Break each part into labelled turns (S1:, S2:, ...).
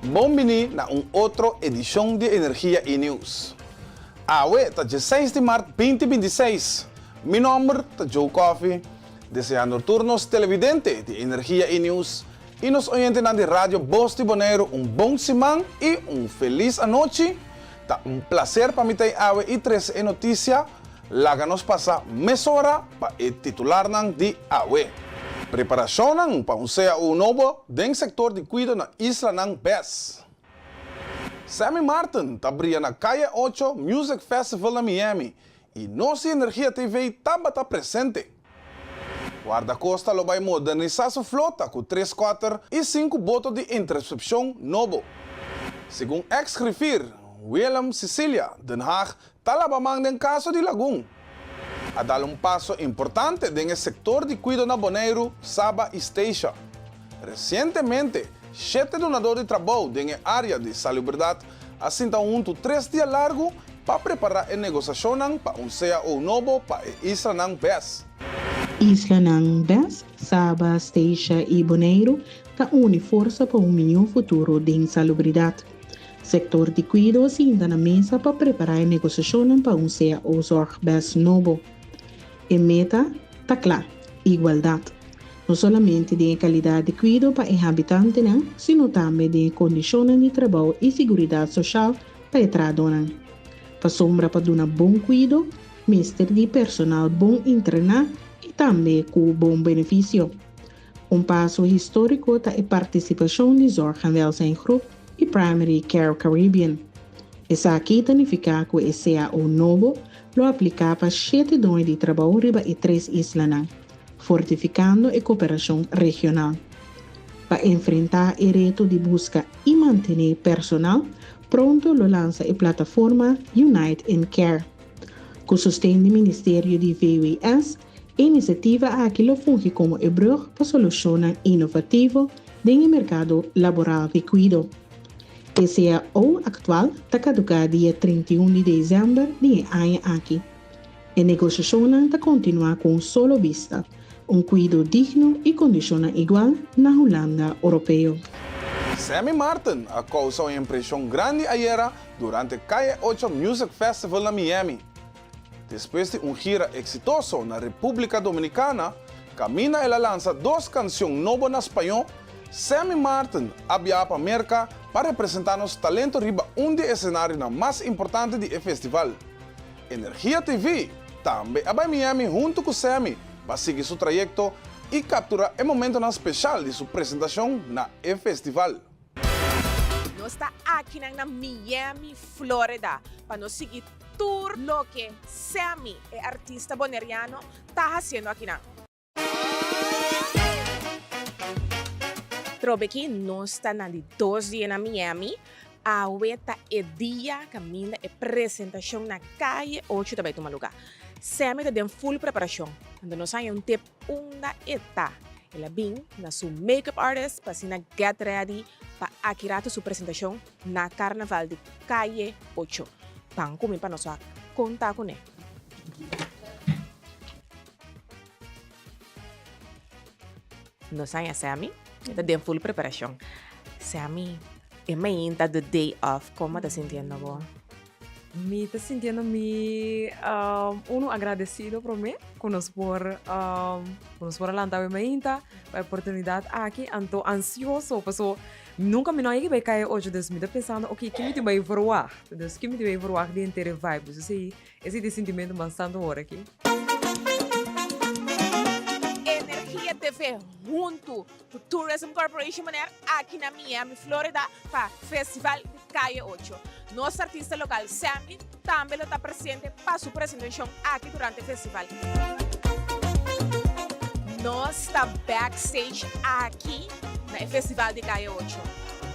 S1: Bon bini na un otro edishon di Energia i News. Awe ta dieseis di mart binti 26. Mi nòmber ta Joe Coffie. Deseando tur nos televidente di Energia i News i nos oyentenan di Radio Bos di Boneiru un bon siman i un felis anochi. Ta un plaser pa mi ta ei awe i trese e notisia. Laga nos pasa mesora pa e titularnan di awe. Preparashonnan pa un CAO nobo den sektor di kuido na islanan bes. Sammy Martin ta bria na Calle Ocho Music Festival na Miami i nos di Energia TV tabata presente. Guardacosta lo bai modernisá su flota ku tres kòter i sinku boto di intersepshon nobo. Segun eks-grifir Willem Cecilia, Den Haag ta laba man den kaso di Lagun. A dal un paso importante den e sektor di kuido na Boneiru, Saba i Statia. Resientemente, shete dunador di trabou den e área di salubridat a sinta huntu tres dia largu pa prepará e negosiashonnan pa un cao nobo pa e islanan bes.
S2: Islanan bes, Saba, Statia i Boneiru ta uni forsa pa un mihó futuro den salubridat. Sektor di kuido a sinta na mesa pa prepará e negosiashonnan pa un cao Zorg bes nobo. E meta ta kla, igualdat. No solamente den e kalidat di kuido pa e habitantenan, sino tambe den e kondishonnan di trabou i siguridat soshal pa e trahadónan. Pasobra pa duna bon kuido, mester di personal bon entrená i tambe ku bon benefisio. Un paso históriko ta e partisipashon di Zorg en Welzijn Groep i Primary Care Caribbean. Esaki ta nifiká ku e cao nobo lo apliká pa shete doño di trabou riba e tres islanan, fortifikando e koperashon regional. Pa enfrentá e reto di buska i mantené personal, pronto lo lansa e plataforma Unite in Care. Ku sosten di Ministerio di VWS, e inisiativa aki lo fungi komo e brug pa solushonnan inovativo den e merkado laboral di kuido. E cao aktual ta kaduká dia 31 di desèmber di e aña aki. E negoshashonnan ta kontinuá ku un solo bista, un kuido digno i kondishonnan igual na Hulanda Oropeo.
S1: Sammy Martin a kousa un impreshon grandi ayera durante Calle Ocho Music Festival na Miami. Despues di un gira eksitoso na Repúblika Dominikana, kaminda el a lansa dos kansion nobo na spañó, Sammy Martin a biaha pa Merka pa representá nos talento riba un di e esenarionan mas importante di e festival. Energia TV tambe a bai Miami huntu ku Sammy pa sigui su trayekto i kapturá e momentonan speshal di su presentashon na e festival.
S3: Nos ta akinan na Miami, Florida pa nos sigui tur loke Sammy, e artista boneriano, ta hasiendo akinan. Trobe aki nos ta na di dos dia na Miami. Awe ta e dia kaminda e presentashon na Calle Ocho ta bai tuma luga. Sammy ta den full preparashon. Anto nos haña un tip unda e ta. El a bin na su make-up artist pa asina get ready pa aki rato su presentashon na Carnaval di Calle Ocho. Ban ku mi pa nos wak kon ta kuné. Nos haña Sammy, e ta den full preparashon. Sammy, e mainta the day off, komo ta sintiendo bo?
S4: Mi ta sintiendo mi uno agradecido prome ku nos por ku nos por a lanta awe mainta pa e oportunidat aki anto ansioso paso nunka mi no a yega bai kai ocho dus mi ta pensando oke ki mi tin bai verwacht dus ki mi tin bai verwacht di henter e vibe dus esei esei ta e sintimento mas tantu ora aki.
S3: Energia TV huntu ku Tourism Corporation Bonaire aki na Miami, Florida pa Festival di Calle Ocho. Nos artista lokal Sammy tambe lo ta presente pa su presentashon aki durante e festival. Nos ta backstage aki na e Festival di Calle Ocho.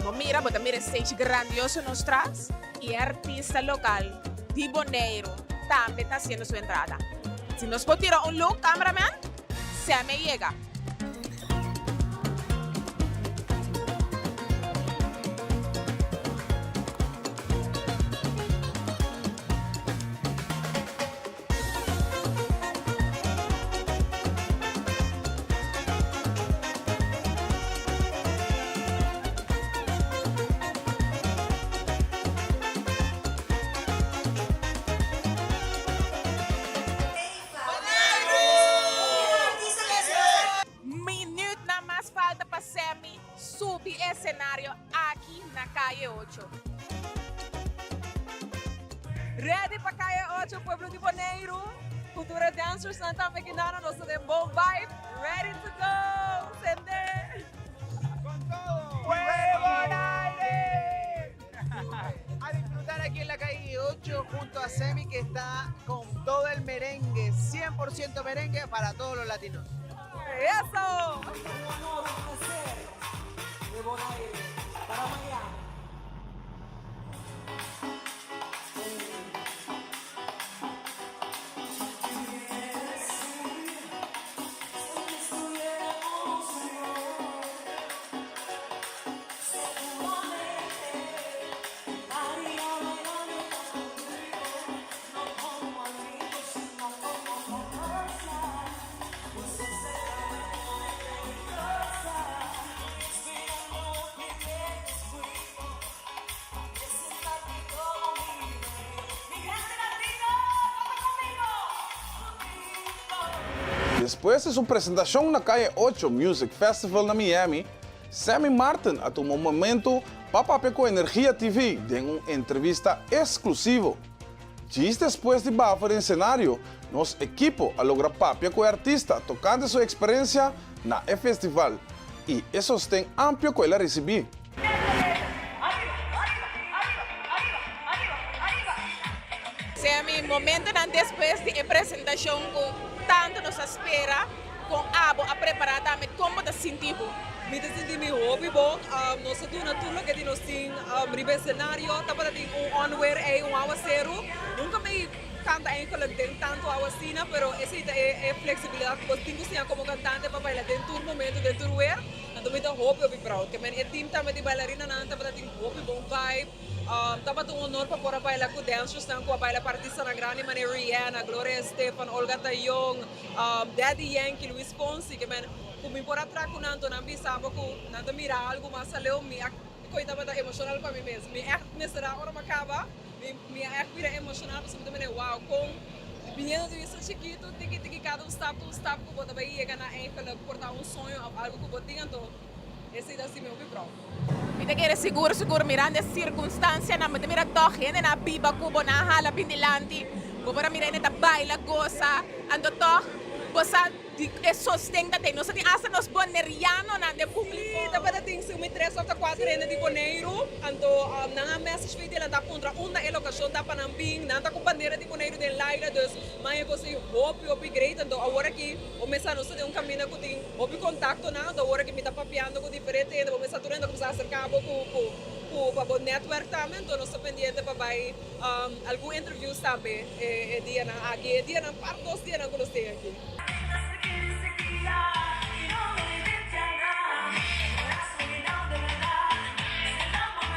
S3: Bo mira, bo ta mira e stage grandioso nos tras i e artista lokal di Boneiru tambe ta hasiendo su entrada. Si nos por tira un look, cameraman, Sammy a yega.
S4: Ready pa Kaya Ocho pueblo di Boneiru. Cultura Dancers nan tambe kinana nos ta den bon vibe. Ready to go! Sende!
S5: Con todo! ¡Fuego Bonaire! A disfrutar aquí en la calle 8 junto a Semi que está con todo el merengue, 100% merengue para todos los latinos.
S4: Eso!
S1: Despues di su presentashon na Calle Ocho Music Festival na Miami, Sammy Martin a tuma un momento pa papia ku Energia TV den un entrevista eksklusivo. Djis despues di baha for den senario, nos ekipo a logra papia ku e artista tokante su eksperensia na e festival i e sosten amplio ku el a risibí.
S3: Sammy, momentonan despues di e presentashon ku tantu nos a spera, Kon abo a prepará tambe? Kon bo ta sinti bo?
S4: Mi ta sinti mi hopi bon. Nos a duna tur loke di nos tin riba e senario. Tabata tin un onweer ei, un awaseru. Nunka mi kanta eigenlijk den tantu awa asina, pero esei ta e flexibilidad ku bo tin ku siña komo kantante pa baila den tur momento, den tur weer. Anto mi ta hopi hopi proud. Ke men e team tambe di bailarinanan tabata tin hopi bon vibe. Tabata un honor pa por a baila ku dancersnan ku a baila pa artistanan grandi manera Rihanna, Gloria Estefan, Olga Tañón. Daddy Yankee, Luis Fonsi, ke men ku mi por a tra ku nan, to nan bisa bo ku nan ta mira algu mas aleu, mi a koe tabata emoshonal pa mi mes. Mi ègt mester a ora mi a kaba, mi mi a ègt bira emoshonal pasobra mi ta mira wow kon biniendo di bista chikitu tiki tiki kada un stap ta un stap ku bo ta bai yega na eigenlijk por ta un soño òf algu ku bo tin anto esei ta hasi mi hopi proud.
S3: Mi ta kere sigur sigur mirando e sirkunstansianan, mi ta mira tòg hendenan a biba ku bo, nan a hala bin dilanti, bo por a mira hende ta baila, gosa, anto tòg bo sa di e sosten ta den. Nos a tin asta nos bonerianonan den públiko.
S4: Sí, tabata tin si mi tres òf ta kuater hende di Boneiru, anto nan a message mi di nan ta puntra unda e lokashon ta pa nan bin, nan ta ku bandera di Boneiru den laira, dus maña kos ei hopi hopi great, anto awor aki bo mester nos ta den un kaminda ku tin. Hopi kontaktonan, anto ora ku mi ta papiando ku diferente hende, bo mester tur hende kuminsá aserká bo ku ku ku pa bo netwerk tambe, anto nos ta pendiente pa bai algun interviews tambe e e dianan aki, e dianan par dos dianan ku nos tin aki.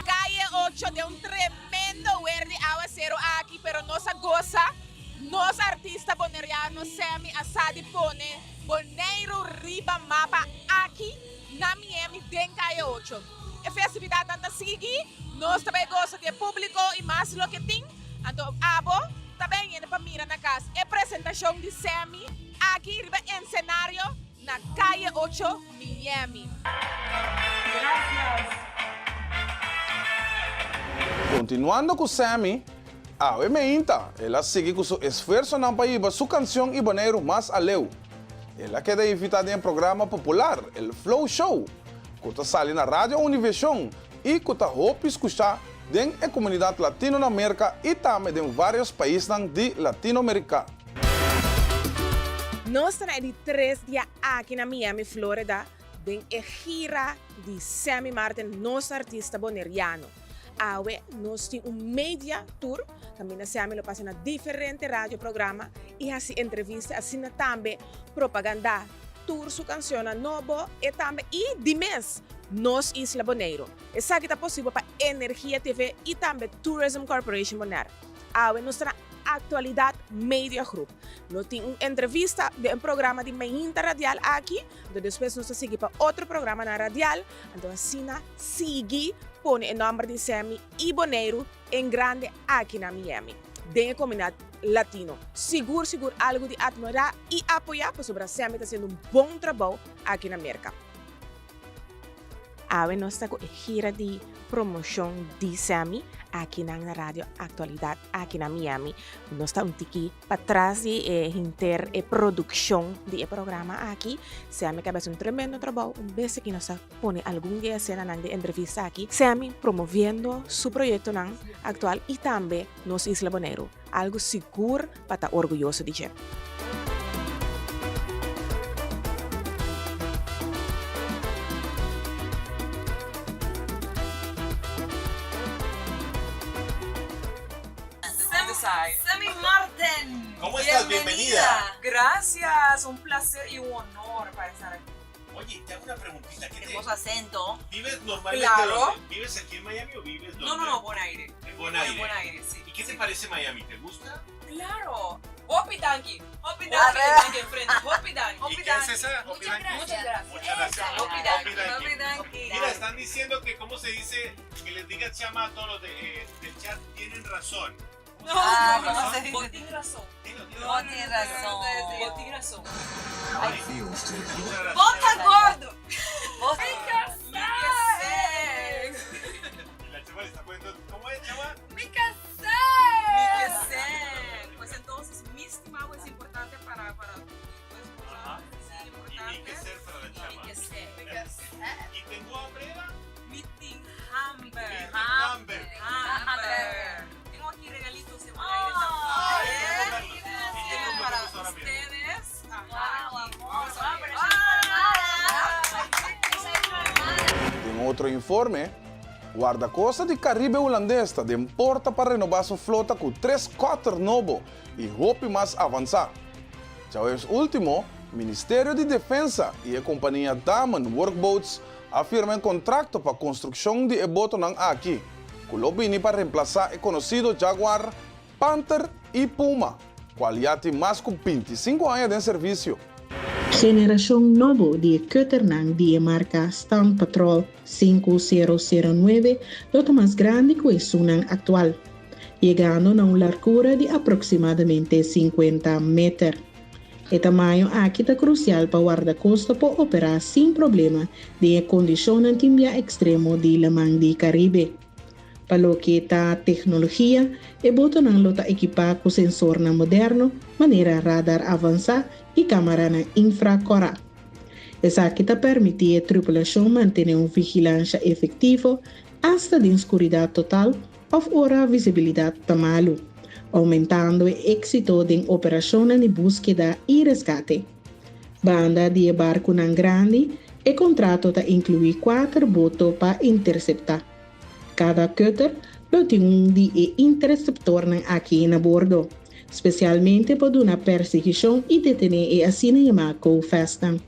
S3: Calle Ocho den un tremendo wer di awacero aki, pero nos a gosa, nos artista Boneriano Sammy a sa di pone. Boneiru riba mapa aki na Miami den Calle Ocho. E festividadnan ta sigui, nos ta bay gosa di e publico y mas loke tin, anto abo ta bay yendo pa mira na cas e presentacion di Sammy aki riba encenario na Calle Ocho, Miami.
S1: Continuando cu Sammy, Awe meinta, el a sigui ku su esfuersonan pa hiba su kansion i Boneiru mas aleu. El a keda invitá den e programa popular El Flow Show, ku ta sali na Radio Univision i ku ta hopi skuchá den e komunidat latino na Merka i tambe den vários paisnan di Latinomerika.
S3: Nos ta na e di tres dia aki na Miami, Florida, den e gira di Sammy Martin, nos artista boneriano. Awe nos tin un media tour kaminda Sammy lo pasa na diferente radio programa i hasi entrevista asina tambe propaganda tur su kanshonnan nobo e tambe i di mes nos isla Boneiru. Esaki ta posibel pa Energia TV i tambe Tourism Corporation Bonaire. Awe nos ta na Actualidad Media Groep. Lo tin un entrevista den un programa di Meinta Radial aki, anto despues nos ta sigui pa otro programanan radial, anto asina sigui pone e nòmber di Sammy i Boneiru en grande aki na Miami, den e komunidat latino. Sigur sigur algu di atmirá i apoyá pasobra Sammy ta hasiendo un bon trabou aki na Merka. Awe nos ta ku e gira di promoshon di Sammy akinan na Radio Actualidad aki na Miami. Nos ta un tiki patras di e henter e produkshon di e programa aki. Sammy kaba hasi un tremendo trabou. Un bes aki nos ta pone algun di e esenanan di entrevista aki. Sammy promoviendo su proyektonan aktual i tambe nos isla Boneiru. Algu sigur pa ta orguyoso di dje.
S4: Sammy Marten!
S6: ¿Cómo estás? Bienvenida.
S4: Gracias, un placer y un honor para estar aquí.
S6: Oye, te hago una preguntita. ¿Qué te...
S7: Hermoso acento.
S6: ¿Vives normalmente
S4: Claro.
S6: dónde? ¿Vives aquí en Miami o vives dónde?
S4: No, no, no, Bonaire.
S6: En Bonaire.
S4: En Bonaire, sí.
S6: ¿Y qué te parece Miami? ¿Te gusta?
S4: Claro. Hopi danki. Hopi
S7: A
S4: danki,
S7: ver.
S4: danki enfrente. Hopi danki.
S6: ¿Y qué es esa? Hopi
S7: Muchas
S6: danki.
S7: gracias.
S4: Muchas gracias.
S6: Muchas gracias.
S4: Hopi danki.
S6: Hopi danki.
S7: Hopi danki.
S6: Mira, están diciendo que, ¿cómo se dice? Que les diga chama a todos los de, eh, del chat, tienen razón.
S4: No,
S7: Ah,
S4: no,
S7: ¿cómo
S4: no.
S7: se dice?
S4: Vos tienes razón.
S6: Dilo, dilo.
S7: Vos tienes razón.
S4: Vos tienes razón.
S6: Ay, muchas gracias.
S7: Vos estás gordo. Vos
S4: Mi que
S6: La chama le está poniendo, ¿cómo es, chama?
S7: Mi casé.
S4: Mi que Pues entonces, mi estimado es importante para, para tu esposa.
S6: Ajá.
S4: Sí,
S6: Y
S4: importante.
S6: mi que ser para la chama.
S4: Mi que ser.
S6: ¿Y tengo hambre, Eva?
S4: Meeting Hamber.
S6: Hambre.
S4: Hamber. Tengo aquí regalitos de Bonaire
S6: Ay,
S4: también.
S6: quiero comerlos. Y
S4: Tengo
S6: quiero
S4: para
S6: comerlos ahora mismo.
S4: ustedes. Ajá,
S7: Wow,
S4: aquí.
S7: amor.
S4: Vamos a ver.
S1: Den otro informe, Wardakosta di Karibe Hulandes ta den porta pa renobá su flota ku tres cutter nobo i hopi mas avansá. Djaweps último, Ministerio di Defensa i e kompania Damen Workboats a firma e kontrakto pa konstrukshon di e botonan aki, ku lo bini pa remplasá e konosido Jaguar, Panther i Puma, kual ya tin mas ku bintisinku aña den servisio.
S2: Generashon nobo di e cutternan di e marka Stand Patrol 5009 lo ta mas grandi ku esunnan aktual, yegando na un largura di aproksimadamente 50 meter. E tamaño aki ta krusial pa Wardakosta por operá sin problema den e kondishonnan tin bia ekstremo di Laman di Karibe. Pa loke ta teknologia, e botonan lo ta ekipá ku sensornan moderno manera radar avansá i kamaranan infrakòrá. Esaki ta permití e tripulashon mantené un vigilansha efektivo asta den skuridat total òf ora visibilidat ta malu, oumentando e éksito den operashonnan di búskeda i reskate. Banda di e barkunan grandi, e kontrato ta inkluí kuater boto pa interseptá. Kada cutter lo tin un di e interseptornan aki na bordo, spesialmente pa duna persiguishon i detené e asina yamá go-fastnan,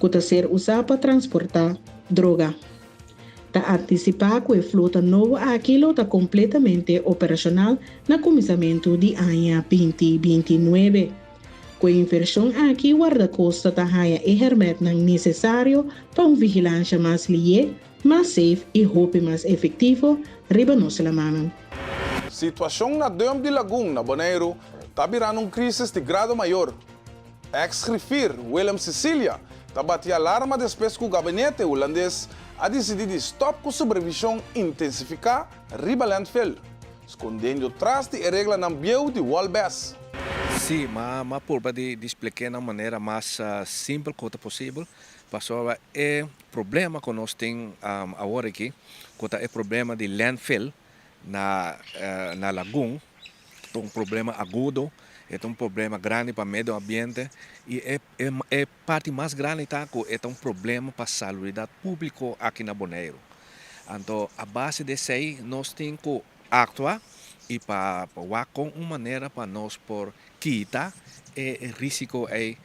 S2: ku ta ser usá pa transportá droga. Ta antisipá ku e flota nobo aki lo ta kompletamente operashonal na kuminsamentu di aña 2029. Ku e invershon aki Wardakosta ta haña e hèrmètnan nesesario pa un vigilansha mas lié, mas safe i hopi mas efektivo riba nos lamannan.
S1: Situashon na Dump di Lagun na Boneiru ta birando un krísis di grado mayor. Eks-griffier Willem Cecilia ta bati alarma despues ku gabinete hulandes a disidí di stòp ku supervishon intensifiká riba landfill, skondendo tras di e reglanan bieu di Wolbes.
S8: Sí, m'a m'a purba di di splik'é na un manera mas simpel ku ta posibel, pasobra e problema ku nos tin awor aki, ku ta e problema di landfill na na Lagun, ta un problema agudo, e ta un problema grandi pa medio ambiente i e e parti mas grandi ta ku e ta un problema pa salubridat públiko aki na Boneiru. Anto a base di esei nos tin ku aktua i pa wak kon un manera pa nos por kita e risiko ei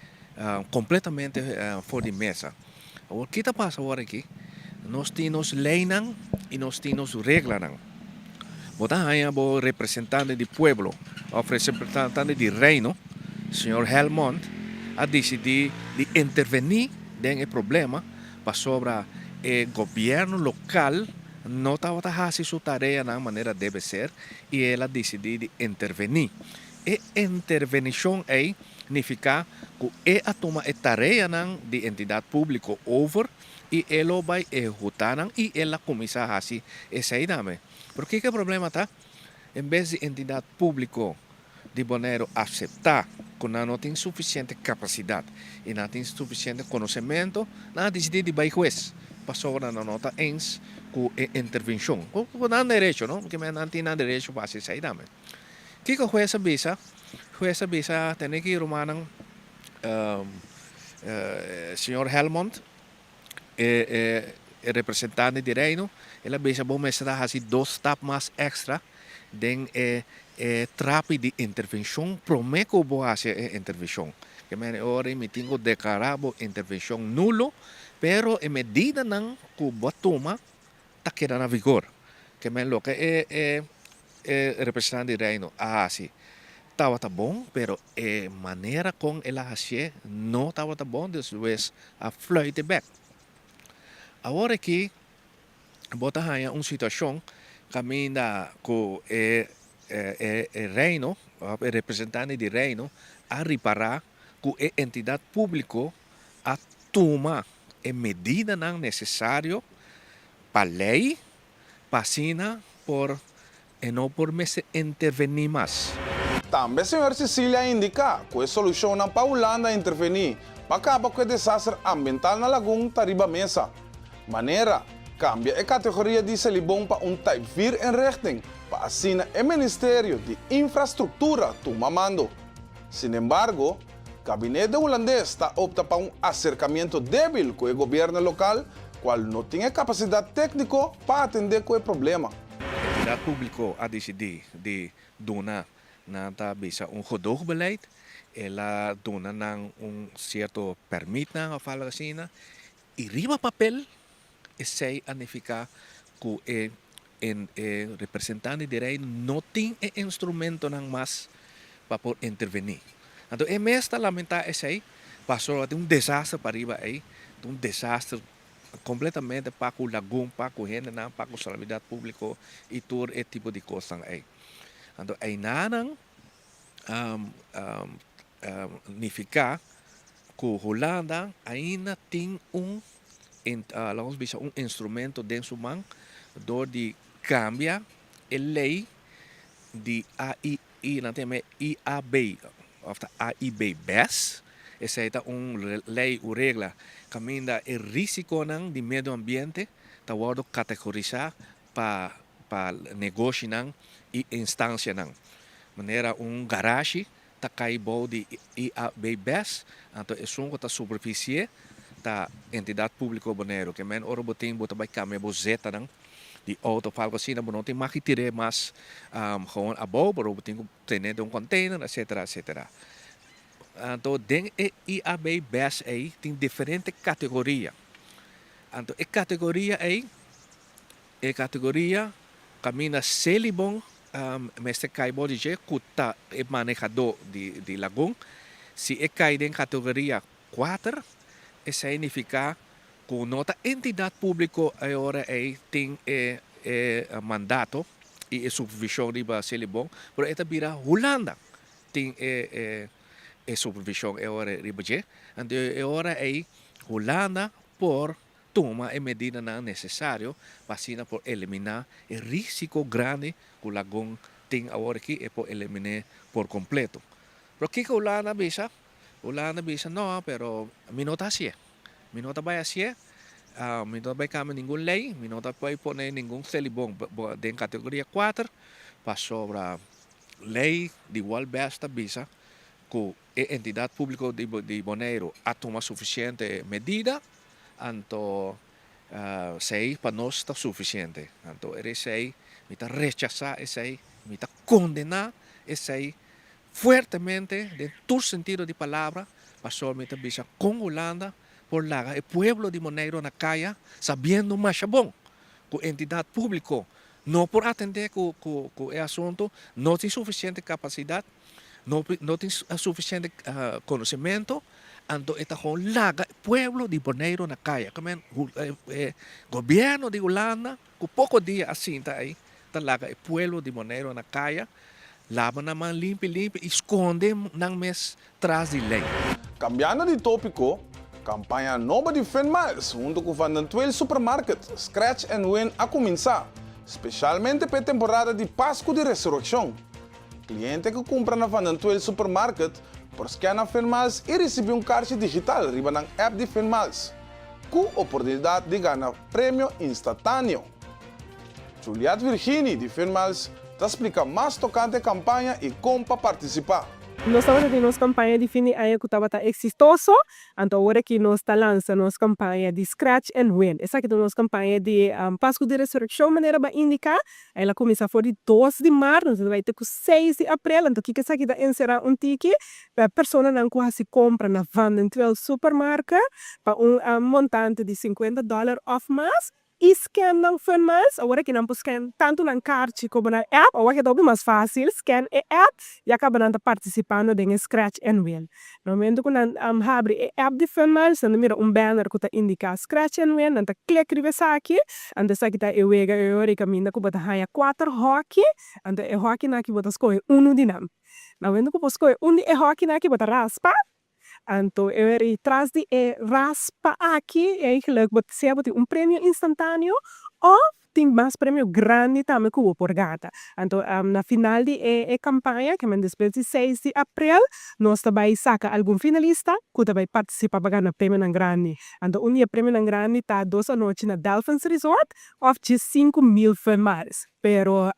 S8: kompletamente for di mesa. Awor ki ta pasa awor aki? Nos tin nos leinan i nos tin nos reglanan. Bo ta haña bo representante di pueblo òf representante di reino, señor Helmond, a disidí di intervení den e problema pasobra e gobièrnu lokal no tabata hasi su tareanan manera debe ser i el a disidí di intervení. E intervenishon ei nifiká ku e a tuma e tareanan di entidat públiko over. I e lo bai ehekutá nan i el a kuminsá hasi esei tambe. Pero kiko e problema ta? En bes di entidat públiko di Boneiru aseptá ku nan no tin sufisiente kapasidat i nan tin sufisiente konosementu, nan a disidí di bai hues pasobra nan no ta eens ku e intervenshon. Ku nan derecho, no? Pasobra nan tin nan derecho pa hasi esei tambe. Kiko hues a bisa? Hues a bisa, Tene ki rumannan, señor Helmond, e representante di Reino, el a bisa bo mester a hasi dos stap mas extra den e trapi di intervencion prome cu bo hasi e intervencion. Ke mene ora mi tin cu declara bo intervencion nulo, pero e medidanan cu bo a tuma ta keda na vigor. Ke men loke e e representante di Reino a hasi tabata bon, pero e manera kon el a hasié no tabata bon, dus Luis a fluit e bek. Awor aki bo ta haña un situashon kaminda ku e e Reino òf e representante di Reino a ripará ku e entidat públiko a tuma e medidanan nesesario pa lei pa asina por e no por mester intervení mas.
S1: Tambe señor Cecilia a indiká ku e solushonnan pa Hulanda intervení pa kaba ku e desaster ambiental na Lagun ta riba mesa. Manera, kambia e kategoria di Selibon pa un Type 4 inrichting pa asina e Ministerio di Infrastruktura tuma mando. Sinembargo, Gabinete Hulandes ta opta pa un aserkamiento débil ku e gobièrnu lokal, kual no tin e kapasidat tékniko pa atendé ku e problema.
S8: Entidat públiko a disidí di duna nan ta bisa un gedoogbeleid, el a duna nan un sierto pèrmitnan òf algu asina, i riba papel Esei a nifiká ku e e representante di Reino no tin e instrumentonan mas pa por intervení. Anto e mes ta lamentá esei pasobra tin un desaster pariba ei, ta un desaster kompletamente pa ku lagun, pa ku hendenan, pa ku salubridat públiko i tur e tipo di kosnan ei. Anto einanan nifiká ku Hulanda ainda tin un laga bisa un instrumento den su man dor di kambia e lei di AI nan ta yama e IAB òf ta AIB bes esei ta un lei un regla kaminda e risikonan di medio ambiente ta wòrdu kategorisá pa pa negoshinan i instansianan. Manera un garashi ta kai bou di IAB bes, anto esun ku ta supervisi'é ta Entidat Públiko Boneiru. Ke men ora bo tin bo ta bai kambia bo zetanan di outo òf algu asina, bo no tin mag di tir'é mas gewoon abou, pero bo tin ku tene den un kònteiner etsetera etsetera. Anto den e IAB bes ei tin diferente kategoria. Anto e kategoria ei. E kategoria kaminda Selibon mester kai bou di dje ku ta e manehadó di lagun. Si e kai den kategoria kuater, esei nifiká ku no ta entidat públiko e ora ei tin e mandato i e supervishon riba Selibon, pero e ta bira Hulanda tin e supervishon e ora riba dje. Anto e ora ei Hulanda por Tuma e medidanan nesesario pa asina por eliminá e rísiko grandi ku lagun tin awor aki, e por eliminé por kompleto. Pero kiko Hulanda a bisa? Hulanda a bisa, No, pero mi no ta hasié. Mi no ta bai hasié, mi no ta bai kambia ningun lei, mi no ta bai pone ningun selibon den kategoria kuater, pasobra lei di Walbes ta bisa ku E entidat públiko di Boneiru a tuma sufisiente medida, anto esei pa nos ta sufisiente. Anto esei mi ta rechasá esei, mi ta kondená esei fuertemente den tur sentido di palabra, pasobra mi ta bisa kon Hulanda por laga e pueblo di Boneiru na kaya sabiendo masha bon ku entidat públiko no por atendé ku e asuntu, no tin sufisiente kapasidat. No no tin suficiente conocimento, anto e ta gewoon laga e pueblo di Boneiru na caya. Kimen e gobierno di Hulanda cu poco dia a sinta ey ta laga e pueblo di Boneiru na caya, laba nan man limpi limpi y sconde nan mes tras di ley.
S1: Cambiando di topico, Kampaña nobo di Fun Miles huntu ku Van den Tweel Supermarket, Scratch and Win a kuminsá, spesialmente pa e temporada di Pasku di Resurekshon. Kliente ku kumpra na Van den Tweel Supermarket por skèna Fun Miles i risibí un karchi digital riba nan app di Fun Miles, ku oportunidat di gana premio instantaneo. Juliette Virgini di Fun Miles ta splika mas tokante e kampaña i kon pa partisipá.
S9: Nos tabata tin nos kampaña di fin di aña ku tabata eksitoso, anto awor aki nos ta lansa nos kampaña di Scratch and Win. Esaki ta nos kampaña di Pasku di Resurekshon manera bo a indiká. El a kuminsá for di dos di mart, nos ta bai te ku seis di aprel. Anto kiko esaki ta enserá un tiki? Pa e personanan ku hasi kompra na Van den Tweel Supermarket pa un montante di sinkuenta dòler òf mas, I scan nan fun mas, awor aki nan por scan tantu nan karchi komo nan app, awor aki ta hopi mas fasil, scan e app ya kaba nan ta partisipando den e scratch and win. Na momento ku nan habri e app di fun miles nan ta mira un banner ku ta indiká scratch and win, nan ta klik riba esaki, anto esaki ta e wega e ora i kaminda ku bo ta haña kuater hòki, anto e hòkinan aki bo ta skohe unu di nan. Na momento ku bo skohe un di e hòkinan aki bo ta raspa. Anto e wer ei tras di e raspa aki eigenlijk bo sea bo tin un premio instantaneo of tin mas premio grandi tambe ku bo por gata. Anto na final di e e kampaña ke men despues di seis di aprel nos ta bai saka algun finalista ku ta bai partisipa pa gana premionan grandi. Anto un di e premionan grandi ta dos anochi na Delfins Resort of dje 5000 fun miles. Pero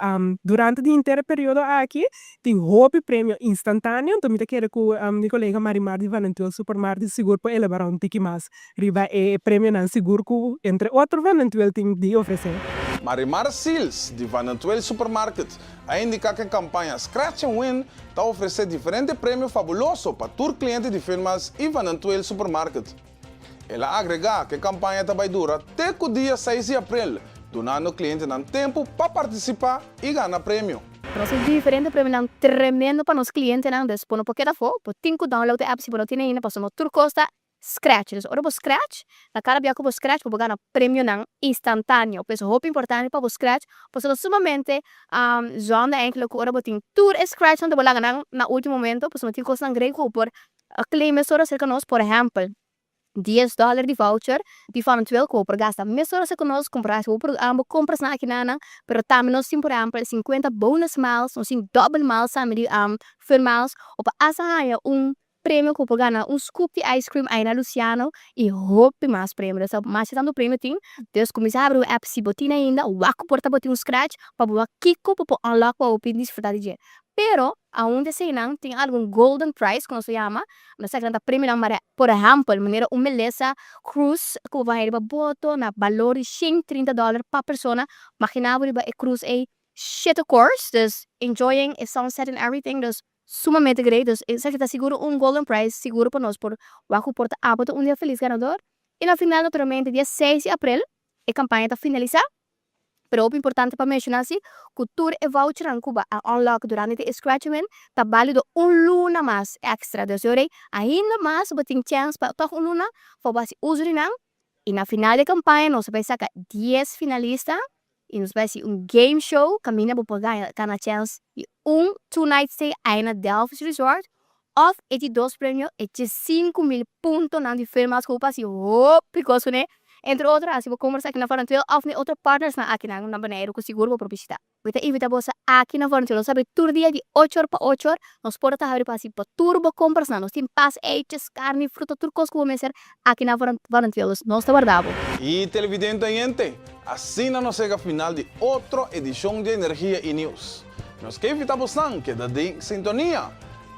S9: durante di henter e periodo aki tin hopi premio instantaneo, enton mi ta kere ku mi kolega Marimar di Van den Tweel Supermarkt sigur por elabora un tiki mas riba e premionan sigur ku entre otro Van den Tweel tin di ofresé.
S1: Marimar Seals di Van den Tweel Supermarket a indiká ku e kampaña Scratch and Win ta ofresé diferente premio fabuloso pa tur kliente di Finmas i Van den Tweel Supermarket. El a agregá ku e kampaña ta bai dura te ku dia seis di aprel, dunando klientenan tempu pa partisipá i gana premio.
S10: Nos tin diferente premionan tremendo pa nos klientenan, dus bo no por keda afó, bo tin ku download e app si bo no tin ainda pasobra no tur kos ta scratch. Dus ora bo scratch, na kada bia ku bo scratch bo por gana premionan instantáneo. Pues hopi importante pa bo scratch pasobra sumamente zonde eigenlijk ku ora bo tin tur e scratchnan ta bo laga nan na ultimo momento pasobra tin kosnan grei ku bo por A claim mesora serka nos, por ehempel, dies dòler di voucher di Van Tweel ku bo por gasta mesora serka nos, kumpra bo por bo komprasnan aki na nan, pero tambe nos tin por ehempel sinkuenta bonus miles, nos tin dòbel miles tambe di fun miles, bo por asta haña un premio ku bo por gana un scoop di ice cream ahi na Luciano i hopi mas premio. Nos masha tantu premio tin, dus kuminsá habri bo app si bo tin ainda, wak ku por ta bo tin un scratch pa bo wak kiko bo por unlock pa bo por disfruta di dje. Pero, aun di eseinan tin algun golden prize ku nos ta yama, nos sa ku nan ta premionan mara, por ehèmpel, manera un Melissa cruise ku bo por haña riba boto na balor di shen trinta dòler pa persona, magina bo riba e cruise ei shete course, dus enjoying e sunset and everything, dus sumamente great, dus esaki ta sigur un golden prize sigur pa nos por wak ku por ta abo ta un di e felis ganador. I na final naturalmente dia seis di aprel e kampaña ta finalisá. Pero hopi importante pa menciona si cu tur e vouchernan cu bo a unlock durante di e scratch win ta balido un luna mas extra. Dus yo rei ainda mas bo tin chance pa toch un luna pa bo haci uso di nan. Y na final di e campaña nos ta bay saca dies finalista y nos bay haci un game show caminda bo por gana chance di un two night stay ahi na Delphis Resort of e di dos premio e dje 5000 puntonan di firmas ku bo por hasi hopi kos kuné, entre otro hasi bo kombersa aki na Forantuel of mi otro partnersnan aki na Boneiru ku sigur bo por bishita. Mi ta invita boso aki na Forantuel, nos habri tur dia di ocho or pa ocho or, nos porta ta habri pa hasi pa tur bo kombersnan, nos tin pas, eitjes, karni, fruta, tur kos ku bo mester aki na Forantuel, dus nos ta warda bo.
S1: Y televidente oyente, asina nos yega final di otro edicion di Energia y Nieuws. Nos ke invita bosnan keda den sintonia.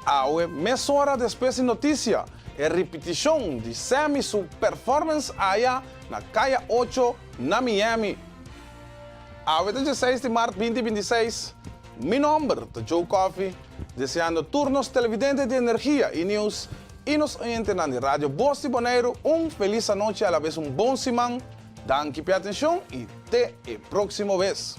S1: Awe mesora despues di notisia, e ripitishon di Sammy su performance aya na Kaya Ocho na Miami. Awe ta dieseis di mart binti 26. Mi nomber ta Joe Coffey, deseando tur nos televidente di Energia y Nieuws y nos oyentenan di Radio Bos di Boneiru un felis anochi alabes un bon siman. Danki p'e atencion y te e proximo bes.